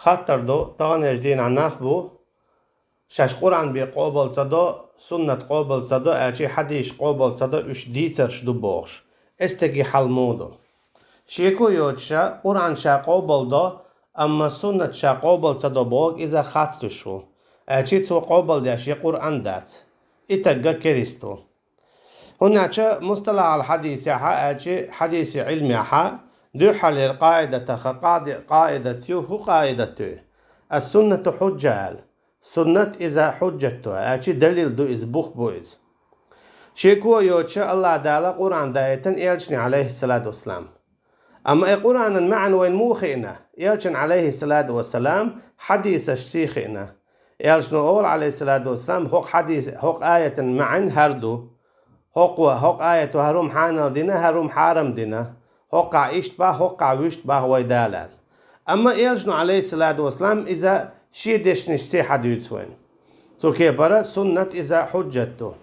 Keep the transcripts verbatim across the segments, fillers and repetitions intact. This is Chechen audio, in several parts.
Хаттар ду, таханарча дийнахь нах бу, шаьш Къуръан бен къобал ца до, суннат къобал ца до, аьлча хьадисаш къобал ца до, уьш дийцарш ду бохуш. Эстеги хьал муха ду? Шеко йоцуша, Къуръан ша къобал до, амма суннат ша къобал ца до боху иза харц луьйш ву. Аьлча цо къобал деш я Къуръан дац. И тагга керист ву. ХӀунда аьлча мусталахьал хьадисехьа аьлча, хьадиси Ӏилмехьа дуьххьарлера къаидатаха къади-, къаидат ю, хӀу къаидат ю? Ас-суннату хьуджа аьлла. Суннат иза хьуджат ду, аьлча далил ду иза, бух бу иза. Шеко йоцуша АллахӀ Дала Къуръан даийтина элчане, Ӏалайхиссалату вассалам. Амма и Къуръанан маьӀна вайна муха хиъна? Элчан, Ӏалайхиссалату вассалам, хьадисашций хиъна. Элчано олу, Ӏалайхиссалату вассалам, хӀокху хьадис-, хӀокху аятан маьӀна хӀара ду. ХӀокхо, хӀокху аято хӀара хӀума хьанал дина, хӀара хӀума хьарам дина. ХӀокхахь иштта боху, хӀокхахь вуьшта боху вай Дала аьлла. Амма элчано, Ӏалайхиссалату вассалам, иза шен дешнашций хьадуьйцу вайна. Цу кепара суннат иза хьуджат ду.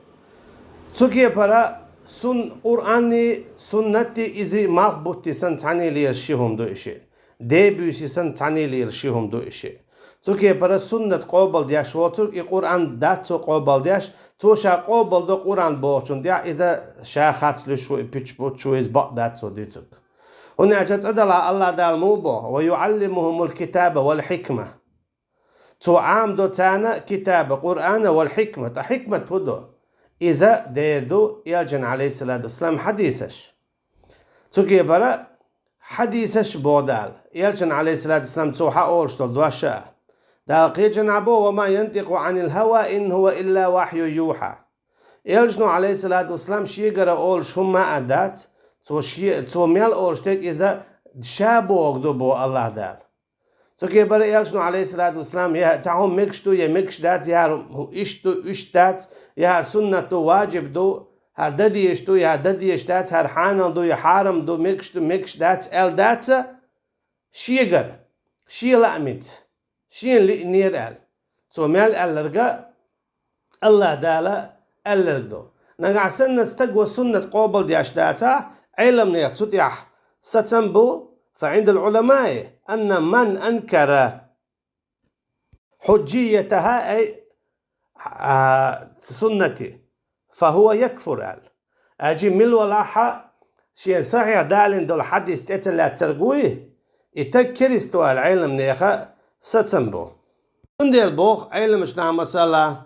Цу кепара сун-, Къуръанний, суннатий иза малх бутти санна цхьаьний лелаш ши хӀума ду и шиъ. Дей буьйси санна цхьаьний лелаш ши хӀума ду и шиъ. Цу кепара суннат къобал деш воцург и Къуръан дац цо къобал деш, цо ша къобал до Къуръан бохучунна тӀехь, иза ша харц луьйш ву, и пуьчбуттуш ву, иза бакъ дац цо дуьйцург. ХӀунда аьлча цкъа делахь АллахӀ Дала муха боху: «Ва юӀаллимухумул китаба вал хьикма». Цо Ӏамадо царна китаба, Къуръана, вал хьикма, ткъа хьикмат хӀун ду? Иза дер ду элчан, Ӏалайхиссалату вассалам, хьадисаш. Цу кепара хьадисаш боху Дала, элчан, Ӏалайхиссалату вассалам, цо хьаолуш долу дош а. Дала кхечанхьа боху: «Ва ма янтикъу Ӏанил хӀава, ин хӀува илла вахьюн юхьа». Элчано, Ӏалайхиссалату вассалам, шегара олуш хӀумма а дац, цо ше-, цо мел олуш дерг иза ша бохург ду боху АллахӀ Дала. Цу кепара элчано, Ӏалайхиссалату вассалам, я цхьа хӀума мегаш ду, я мегаш дац, я хӀара иштта ду, иштта дац, я хӀара суннат ду, ваджиб ду, хӀара дан дезаш ду, я хӀара дан дезаш дац, хӀара хьанал ду, я хьарам ду, мегаш ду, мегаш дац аьлла дац, шегара, шен лаамца, шена лиънера аьлла. Цо мел аьлларг а АллахӀ Дала аьлларг ду. Нагахь санна стага суннат къобал деш дацахь, Ӏеламнехан цу тӀехь сацам бу, фа Ӏиндал Ӏуламаи анна ман анкара хьуджийятахӀа ай, а, суннати, фа хӀува якфур аьлла. Аьлча мила валахьа шен сахьихь далийна долу хьадис тӀе ца лаьцнарг вуй, и таг керист ву аьлла Ӏеламнехан сацам бу. Цундела боху Ӏеламчу наха масала: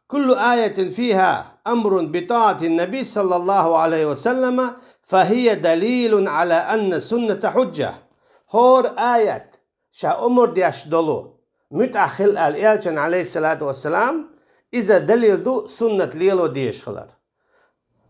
«Куллу аятин фиха амрун би таатин наби саллаллаху Ӏалайхи ва саллама, фа хия далилун Ӏала анна сунната хьуджа». ХӀора аят, ша омра деш долу, муьтӀахь хила аьлла элчан, Ӏалайхиссалату вассалам, иза далил ду суннат лело дезаш хилар.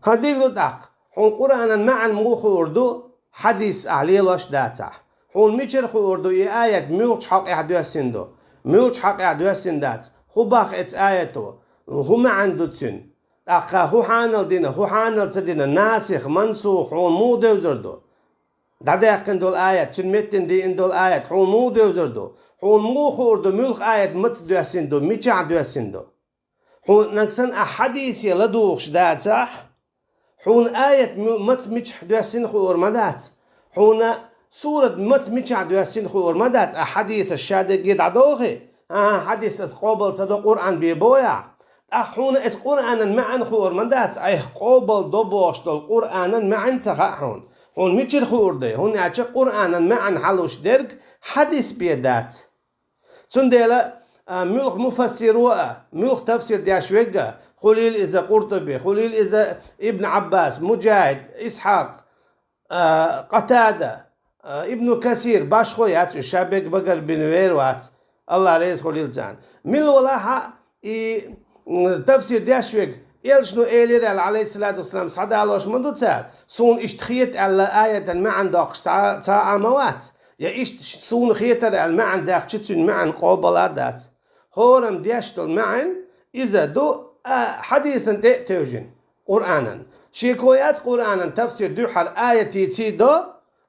ХӀан дигла тӀаккха, хьуна Къуръанан маьӀна муха хуур ду, хьадис ахь лелош дацахь? Хьуна мичара хуур ду, и аят муьлхачу хьокъехь доьссина ду, муьлхачу хьокъехь доьссина дац, хӀун боху эцу аято, хӀун маьӀна ду цуьнан? ТӀаккха хӀун хьанал дина, хӀун хьанал ца дина, насих, мансух хьуна муха девзар ду? ДӀадаьккхина долу аят, цуьнан меттана деана долу аят хьуна муха девзар ду? Хьуна муха хуур ду, муьлха аят маца доьссина ду, мичахь доьссина ду? Хьуна нагахь санна ахь хьадисе ладугӀуш дацахь, хьуна аят м-, маца мичахь доьссина хуур ма дац. Хьуна сурат маца мичахь доьссина хуур ма дац, ахь хьадисаш ша дерриге дӀадохий. ХӀан-хӀа, хьадис аса къобал ца до, Къуръан бен бохий ахь. ТӀаккха хьуна эцу Къуръанан маьӀна хуур ма дац, айхьа къобал до бохуш долу Къуръанан маьӀна ца хаьа хьуна. Хьуна мичара хуур ду? ХӀунда аьлча Къуръанан маьӀна хьалуш дерг хьадис бен дац. Цундела, а, муьлха муфассиро а, муьлха тафсир деш верг а, хуьлийла иза Къуртуби, хуьлийла иза Ибн Ӏаббас, Муджахид, Исхьакъ, а, Къатада, а, Ибн Касир, башхо яц уьш, ша бегга багарбина вер вац, АллахӀ реза хуьлийла царна. Мила валахьа и, м, тафсир деш верг, элчано элира аьлла, Ӏалайхиссалату вассалам, схьадалош ма ду цара, суна иштта хета аьлла аятан маьӀна доккхуш цхьа, цхьа а ма вац. Я иштта ш-, суна хетара аьлла маьӀна даьккхича, цуьнан маьӀна къобал а дац. ХӀораммо деш долу маьӀна иза ду, а, хьадисан тӀе а тевжина, Къуръанан. Шеко яц Къуръанан тафсир дуьххьара аятаций до,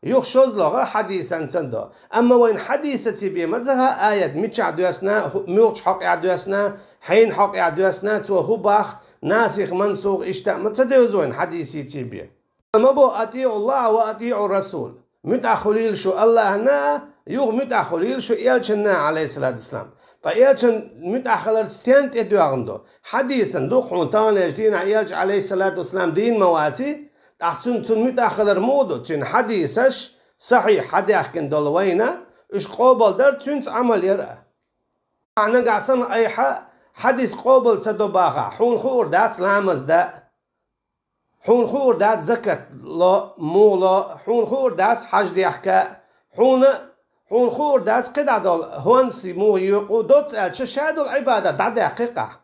юха шозлагӀа хьадисанца до. Амма вайна хьадисаций бен ма ца хаьа аят мичахь доьссина, хӀу-, муьлхачу хьокъехь доьссина, хьенан хьокъехь доьссина, цо хӀун боху, насих, мансух, иштта а ма ца девза вайна хьадисаций бен. Ма бо: «АтиӀуллахӀа ва атиӀур расул». МуьтӀахь хуьлийла шу Аллахьана, юха муьтӀахь хуьлийла шу Элчанна, Ӏалайхиссалату вассалам. Ткъа Элчан муьтӀахь хилар стен тӀедоьгӀна ду? Хьадисан ду, хьуна таханлерчу дийнахь Элча, Ӏалайхиссалату вассалам, дийна ма ваций, тӀаккха цуьнан, цуьнан муьтӀахь хилар муха ду? Цуьнан хьадисаш, сахьихь хьадаьхкина долу вайна, уьш къобалдар, цуьнца Ӏамал яр а. Ахьа нагахь санна айхьа хьадис къобал ца до бахахь, хьуна хуур дац ламаз дан а. Хьуна хуур дац закат ло, муха ло, хьуна хуур дац хьаж дехка, хьуна, хьуна хуур дац кхидӀа долу хӀонс муха йоькъу, доцца аьлча, ша долу Ӏибадат дӀадаьккхи къахь.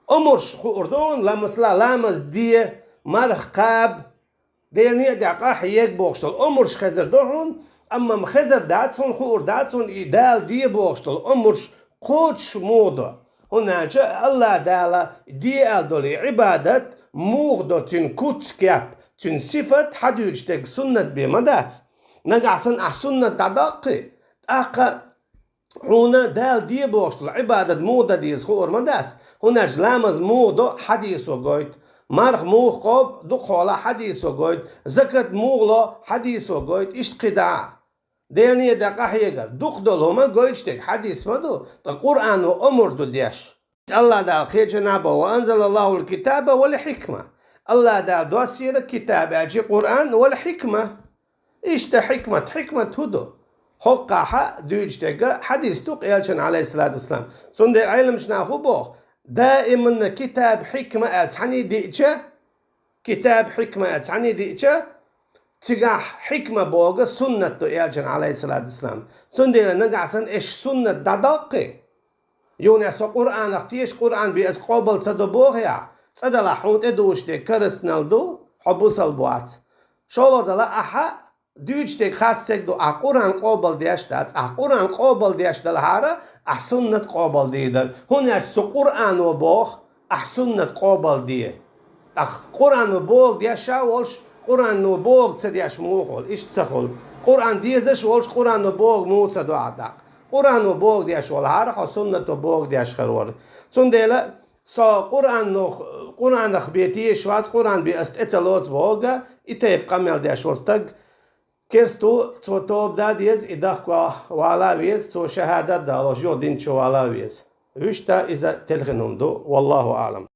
Омраш хуур ду хьуна, ламаз, ламаз де, марха кхаба, Делан некъа тӀехь къахьега бохуш долу омраш хезар ду хьуна, амма хезар дац хьуна, хуур дац хьуна и Дала де бохуш долу омраш кхочуш муха до. ХӀунда аьлча Аллах Дала де аьлла долу и Ӏибадат муха до, цуьнан куц, кеп, цуьнан сифат хьадуьйцуш дерг суннат бен ма дац. Нагахь санна ахь суннат дӀадоккхий, тӀаккха хьуна Дала де бохуш долу Ӏибадат муха дан деза хуур ма дац. ХӀунда аьлча ламаз муха до хьадисо гойту, марха муха кхаба дукхахьолахь хьадисо гойту, закат муха ло хьадисо гойту, иштта кхидӀа а. Делан некъа тӀехь къахьегар, дукха долу хӀума гойтуш дерг хьадис ма ду, ткъа Къуръано омра ду деш. Аллах Дала кхечанхьа боху: «Ва анзалаллахул китаба вал хьикма». Аллах Дала доссийра китаб аьлча Къуръан, вал хьикма. Иштта хьикмат, хьикмат хӀун ду? ХӀокхахь дуьйцуш дерг хьадис ду-кх Элчан, Ӏалайхиссалату вассалам. Цундела Ӏеламчу наха хӀун боху? Даиманна китаб, хьикма аьлла цхьаьний диъча, китаб, хьикма аьлла цхьаьний диъча, цигахь хьикма бохург суннат ду Элчан, Ӏалайхиссалату вассалам. Цундела нагахь санна аша суннат дӀадоккхий, юха со Къуръанах теша, Къуръан бен аса къобал ца до бохий ахь, цкъа делахь хьуна тӀедужуш дерг керстанал ду, хьо бусалба вац. ШолгӀа делахь ахьа дуьйцуш дерг харц дерг ду, ахь Къуръан къобал деш дац, ахь Къуръан къобал деш делахьара, ахь суннат къобал дийр дара. ХӀунда аьлча цу Къуръано боху, ахь суннат къобал де. ТӀаккха Къуръано бохург деш а волуш, Къуръано бохург ца деш муха хуьлу, иштта ца хуьлу. Къуръан дезаш а волуш, Къуръано бохург муха ца до ахь тӀаккха? Къуръано бохург деш валахьара, хьо суннато бохург деш хир вара. Цундела со Къуръано, Къуръанах бен тешаш вац, Къуръан бен аса тӀе ца лоцу бохург, и тайпа къамел деш волу стаг керста ву, цо тоба дан деза, и дохко вала а веза, цо шахӀадат далош юха дин чу вала а веза. Вуьшта иза телхина хӀума ду, валлаху аӀлам.